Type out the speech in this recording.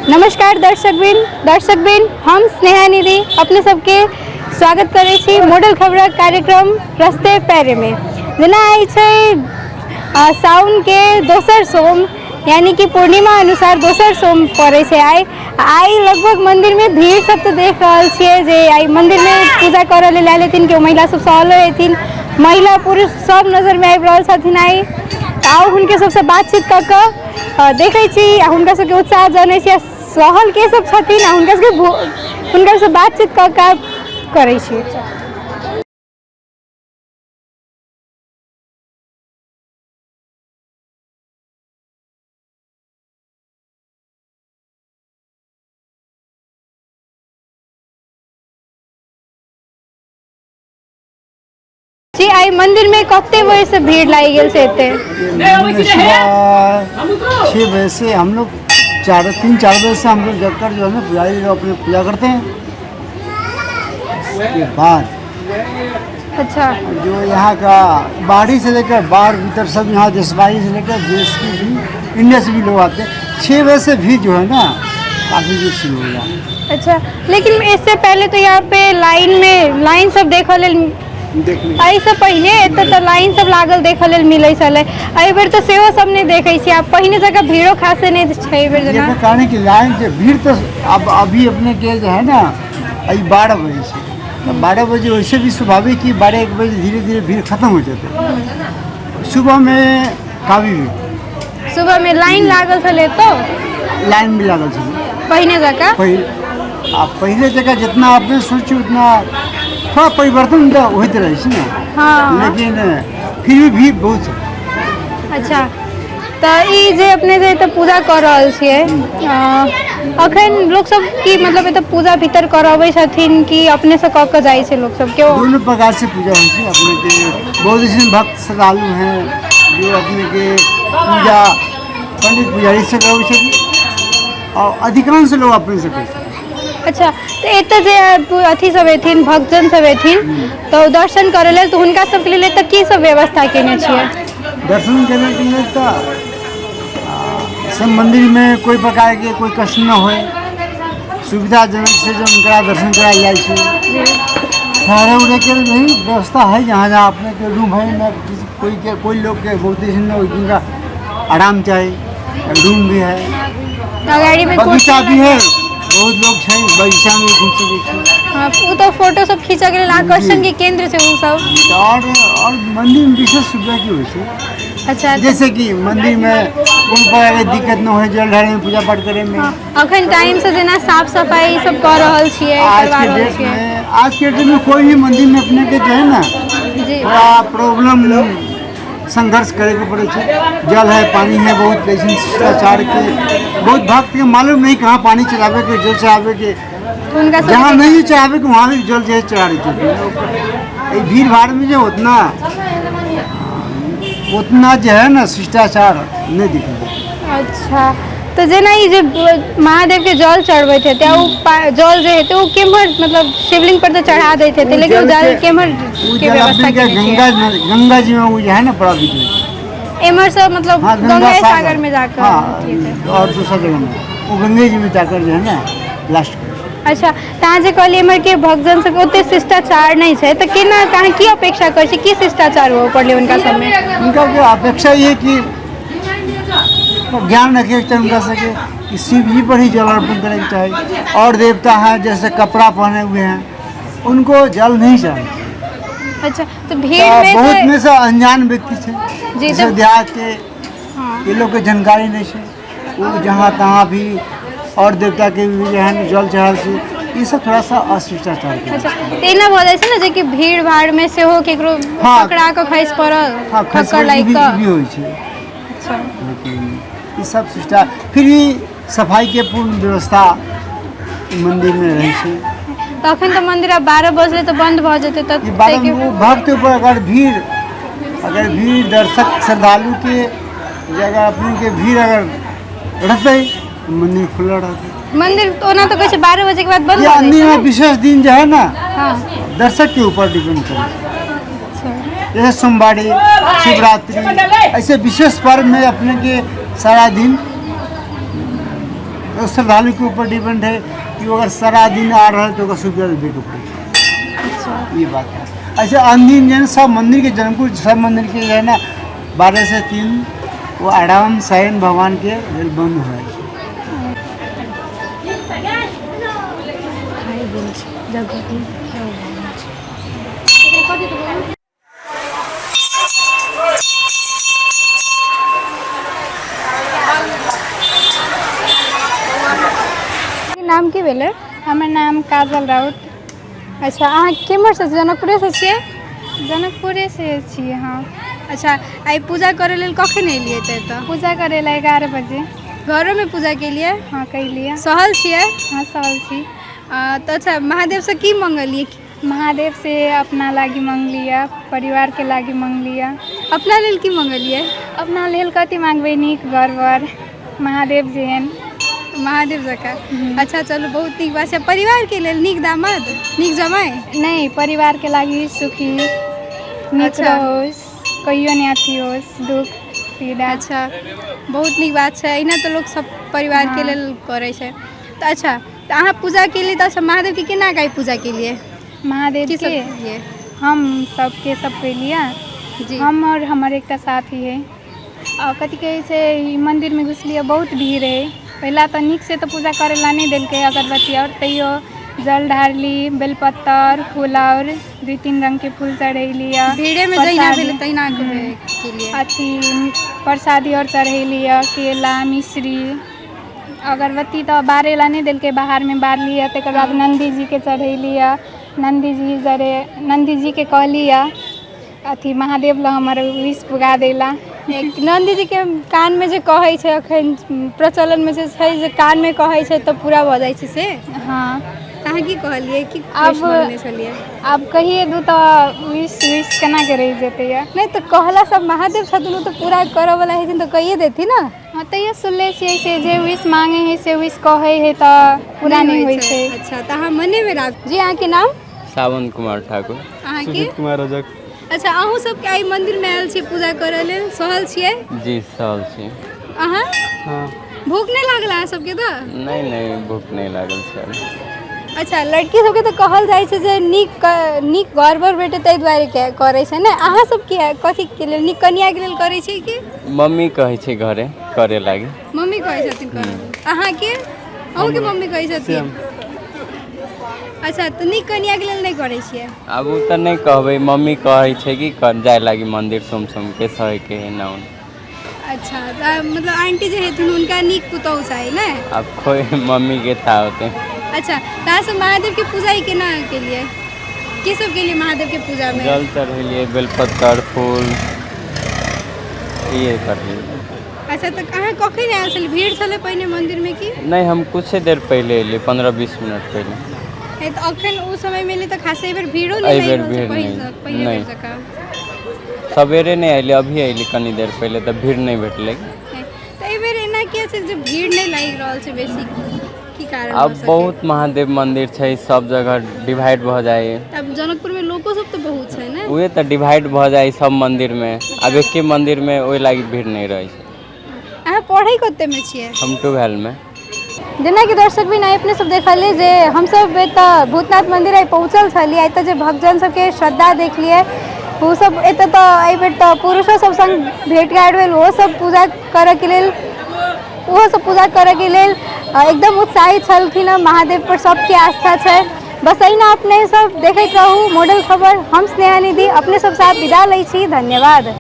नमस्कार दर्शकबिन, हम स्नेहा निधि अपने सबके स्वागत करै छी मॉडल खबरक कार्यक्रम रस्ते पैरे में। जेना आइ छै साउन के दोसर सोम, यानी कि पूर्णिमा अनुसार दोसर सोम पड़ै छै। आइ आइ लगभग मंदिर में भीड़ सब तऽ देख रहल छियै जे आइ मंदिर में पूजा करऽ लेल आयल हेथिन, केओ महिला सब सहलो हेथिन, महिला पुरुष सब नजर में आबि रहल छथिन आइ। तऽ आउ हुनके सबसँ बातचीत कऽ कऽ देखै छी आ हुनका सबके उत्साह जनै छी आ सहल के सब छथिन आ हुनका सबके हुनका सबसँ बातचीत कऽ कऽ करै छी। जी आई मंदिर में कते बजे से भीड़ लागि गेल छै एते? सुबह 6 बजे से हम लोग 3-4 बजे से हम लोग जगकर जो है ना पुजारी लोग अपने पूजा करते हैं। उसके बाद अच्छा जो यहाँ का बाहरी से लेकर बाहर भीतर सब यहाँ देशवासी से लेकर देश के भी इंडिया से भी लोग आते हैं। 6 बजे से भी जो है ना काफ़ी जो शुरू हो गया। अच्छा, लेकिन इससे पहले तो यहाँ पे लाइन में लाइन सब देखऽ लेल एहिसँ पहिने एतऽ तऽ लाइन सब लागल देखऽ लेल मिलै छलै, एहि बेर तऽ सेहो सब नहि देखै छियै। आब पहिने जकाँ भीड़ो खासे नहि छै एहि बेर जेना। एकर कारण कि लाइन के भीड़ तो अब अभी अपने के जो है ना अभी 12 बजे से, तो 12 बजे वैसे भी स्वाभाविक कि 12-1 बजे धीरे धीरे भीड़ खत्म हो जाते है। सुबह में काफ़ी भीड़, सुबह में लाइन लागल छलै तो लाइन भी लागल छलै पहिने जकाँ। आ पहिले जकाँ जितना अपने सोची उतना थोड़ा परिवर्तन तऽ होइत रहै छै ने। हाँ। लेकिन फिर भी भीड़ बहुत छै। अच्छा, तऽ ई जे अपने जे एतऽ पूजा कऽ रहल छियै, अखन लोक सब की मतलब एतऽ पूजा भीतर करबै छथिन कि अपने से कऽ कऽ जाइ छै लोक सब केओ? दोनों प्रकार से पूजा होइ छै। अपने के बहुत ऐसे भक्त श्रद्धालु हैं जो अपने के पूजा पंडित पुजारी से करबै छथिन और अधिकांश लोग अपने से करै छथिन। अच्छा, तऽ एतऽ जे अथी सब एथिन, भक्तजन सब एथिन तऽ दर्शन करै लेल, तऽ हुनका सबके लेल एतऽ की सब व्यवस्था केने छियै? दर्शन करने के लिए तो सब मंदिर में कोई प्रकार के कोई कष्ट न होए, सुविधाजनक से जो उनका दर्शन करायल जाइ छै। ठहरे उहरे के भी व्यवस्था है, जहाँ जहाँ अपने के रूम है न, किसी कोई के कोई लोग के बहुत ही जिनका आराम चाहिए रूम भी है, अगाड़ी में बगीचा भी है, बहुत लोग छै बगीचा में घूम सकै छै। हाँ, ओ तऽ फोटो सब खींचऽ के लेल आकर्षण के केंद्र छै ओ सब। और मंदिर में विशेष सुविधा की होइ छै? अच्छा, जैसे कि मंदिर में कोनो प्रकार के दिक्कत न हो, जल ढारे में पूजा पाठ करे में। हाँ, अखन टाइम से जेना साफ सफाई सब कऽ रहल छियै, आज करवा के रहल डेट छियै। में, आज के डेट में कोई भी मंदिर में अपने के जो है ना जी थोड़ा प्रॉब्लम संघर्ष करे के पड़े छै। जल है पानी है, बहुत ऐसे शिष्टाचार के बहुत भक्त के मालूम नहीं कहाँ पानी चढ़ावे के, जल चढ़ावे के, हुनका सब जहाँ नहीं चढ़ावे के वहाँ भी जल जो है चढ़ा रहे थे। भीड़ भाड़ में जो उतना उतना जो है ना शिष्टाचार नहीं दिखे। अच्छा, तऽ जेना ई जे महादेव के जल चढ़बैत हेतै, ओ जल जे हेतै ओ केम्हर, मतलब शिवलिंग पर तऽ चढ़ा दैत हेतै, लेकिन ओ जल केम्हर उ के जल व्यवस्था अपने के केने छियै? गंगा जी में वो जो है ना बड़ा विधि है। एम्हर से मतलब हाँ, गंगा सागर में जाकर हाँ, अथी हेतै। और दूसरा जगह में वो गंगे जी में जाकर जो है ना लास्ट। अच्छा, तऽ अहाँ जे कहलियै एम्हर के भक्तजन सबके ओते शिष्टाचार नहि छै, तऽ केना अहाँ की अपेक्षा करै छी, की शिष्टाचार होबऽ पड़लै हुनका सबमे? उनका के अपेक्षा ये कि ज्ञान रखे के चाही उनका सबके कि शिव जी पर ही जल अर्पण करे के चाही, और देवता हैं जैसे कपड़ा पहने हुए हैं उनको जल नहीं चाहिए। अच्छा, तो भीड़ तो में बहुत जे में से अनजान व्यक्ति छै जी, जैसे तो देहात के हाँ। ये लोग के जानकारी नहीं छै, वो जहाँ तहाँ भी और देवता के भी जो है ना जल चढ़ाल छै, ई सब थोड़ा सा अशिष्टाचार के। अच्छा, तऽ एना भऽ जाइ छै ने जे कि भीड़ भाड़ में सेहो केकरो हाँ। पकड़ा कऽ खसि पड़ल, हाँ, खसि ठक्कर पड़ल, लागि कऽ। ई भी होइ छै। अच्छा, लेकिन ई सब शिष्टा फिर भी सफाई के पूर्ण व्यवस्था मंदिर में रहै छै। तऽ अखन तऽ मंदिर आब 12 बजलै तऽ बंद भऽ जेतै तऽ ई 12 ताहिके वो भक्त ऊपर अगर भीड़ दर्शक श्रद्धालु के जे अगर अपने के भीड़ अगर रहतै तऽ मंदिर खुला रहतै। मंदिर ओना तऽ कहै छै 12 बजे के बाद बंद ये भऽ जाइ अन्य छै ने? विशेष दिन जो है ना हाँ। दर्शक के ऊपर डिपेंड करै छै। अच्छा। जैसे सोमवारी शिवरात्रि ऐसे विशेष पर्व में अपने के सारा दिन तो श्रद्धालु के ऊपर डिपेंड है कि वो अगर सारा दिन आ रहा है तो ओकरा सुविधा देवे के पड़े छै। अच्छा। ये बात है। अच्छा, अन्य दिन जे है सब मंदिर के, जनकपुर सब मंदिर के जे है ना 12 से 3 वो आराम शयन भगवान के लेल बंद हो जाइ छै। नाम की भेलै? हमर नाम काजल राउत। अच्छा, अहाँ केम्हरसँ, जनकपुरेसँ छियै? जनकपुरेसँ छियै, हँ। अच्छा, आइ पूजा करै लेल कखन एलियै तऽ एतऽ? पूजा करै लए 11 बजे। घरोमे पूजा केलियै? हँ, कैलियै। सहल छियै? हँ, सहल छी। तऽ अच्छा, महादेवसँ की मंगलियै? महादेव से अपना लागि मंगलियै, परिवारके लागि मंगलियै। अपना लेल की मंगलियै? अपना लेल कथी मांगबै, नीक घर वर, महादेव जेहन। महादेव जकाँ। अच्छा, चलू, बहुत नीक बात छै। परिवारके लेल नीक दामाद, नीक जमाइ? नहि, परिवारके लागि सुखी नीक रहोस, कहियो नहि अथी होस दुःख पीड़ा। अच्छा, बहुत नीक बात छै। एहिना तऽ लोक सब परिवारके लेल करै छै। तऽ अच्छा, तऽ अहाँ पूजा केलियै तऽ अच्छा, महादेवके केना गाय पूजा केलियै? महादेव की सब के केलियै? हम सबके सब केलियै। जी। हम और हमर एकटा साथी है। आ कथी कहै छै, ई मन्दिरमे घुसलियै, बहुत भीड़ है। पहिला तऽ नीकसँ तऽ पूजा करै ला नहि देलकै, अगरबत्ती आओर, तैयो जल ढारली, बेलपत्तर फूल आओर 2-3 रङ्गके फूल चढ़ेली। भीड़ेमे जहिना प्रसादी। भेलै तहिना केलियै। अथी प्रसादी आओर चढ़ेली, केला मिश्री। अगरबत्ती तऽ बारै ला नहि देलकै, बाहरमे बारली। तकर बाद नन्दी जीके चढ़ेली। नन्दी जी जरे नन्दी जीके कहली अथी महादेव ला हमर विष पुगा देला। नन्दी जीके कानमे जे कहै छै, अखन प्रचलनमे जे छै जे कानमे कहै छै तऽ पूरा भऽ जाइ छै से? हँ। तऽ अहाँ की कहलियै कि आब- मांगने छलियै? आब कहिए दू तऽ विष विष केना के रहि जेतै यऽ। नहि तऽ कहला सब महादेव छथिन, ओ तऽ पूरा करऽ वाला हेथिन तऽ कहिए देथिन ने। हँ, तैयो सुनले छियै से जे विष मांगे है से विष कहै है तऽ पूरा नहि होइ छै। अच्छा, तऽ अहाँ मनेमे राख जी। अहाँके नाम? सावन कुमार ठाकुर। अहाँके? कुमार रजक। अच्छा, अहूँ सबके आइ मन्दिरमे आयल छियै पूजा करऽ लेल, सहल छियै? जी, सहल छी। अहाँ? हँ। भूख नहि लागल अहाँ सबके तऽ? नहि नहि, भूख नहि लागल छै। अच्छा, लड़की सबके तऽ कहल जाइ छै जे नीक नीक घर बर भेटै ताहि दुआरे करै छै ने। अहाँ सब किया, कथीके लेल, नीक कनियाके लेल करै छियै कि? मम्मी कहै छै घरे करे लागी। मम्मी कहै छथिन करऽ लेल। अहाँके, अहूँके मम्मी कहै छथिन? अच्छा, तऽ नीक कनियाके लेल नहि करै छियै? आब ओ तऽ नहि कहबै, मम्मी कहै छै कि कर जाय लागी मंदिर, सोम सोम के सहै के है ना। अच्छा, तऽ मतलब आंटी जे हेथिन हुनका नीक पुतहु चाही ने? आब कोइ मम्मी के था होते। अच्छा, तऽ अहाँ सब महादेवके पूजा ई केना केलियै, की सब केलियै महादेवके पूजामे? जल चढ़ेलियै, बेलपत्तर फूल ये करलियै। अच्छा, तऽ अहाँ कखन आयल छलियै? भीड़ छलै पहिने मन्दिरमे की? नहि, हम कुछ देर पहिले एलियै, 15-20 मिनट पहिले। हे, तऽ अखन ओ समयमे एलियै तऽ खास एहि बेर भीड़ो नहि एहि लागि बेर रहल छै भीड़ पहिल नहि, पहिले बेर नहि। जकाँ। सवेरे नहि एलियै, अभी एलियै कनी देर पहिले तऽ भीड़ नहि भेटलै। नहि, तऽ एहि बेर एना किया छै जे भीड़ नहि लागि रहल छै बेसी, की कारण आब भऽ सकैए? बहुत महादेव मंदिर छै, सब जगह डिवाइड भऽ जाइ। तब जनकपुरमे लोको सब तऽ बहुत छै ने? उहे तऽ डिवाइड भऽ जाइ सब मंदिरमे, आब एके मंदिरमे ओहि लागि भीड़ नहि रहै छै। अहाँ पढ़ै कतेमे छियै? हम 12मे। जेनाकि दर्शक भी आइ अपने सब देखलियै जे हमसब एतऽ भूतनाथ मंदिर आइ पहुँचल छलियै। एतऽ जे भक्तजन सबके श्रद्धा देखलियै, ओ सब एतऽ तऽ एहिबेर तऽ पुरुषो सब संग भेट घाट भेल। ओहो सब पूजा करऽके लेल, ओहो सब पूजा करऽके लेल एकदम उत्साहित छलखिन हँ। महादेव पर सबके आस्था छै। बस एहिना अपने सब देखैत रहू मॉडल खबर। हम स्नेहा निधि अपने सब साथ विदा लै छी। धन्यवाद।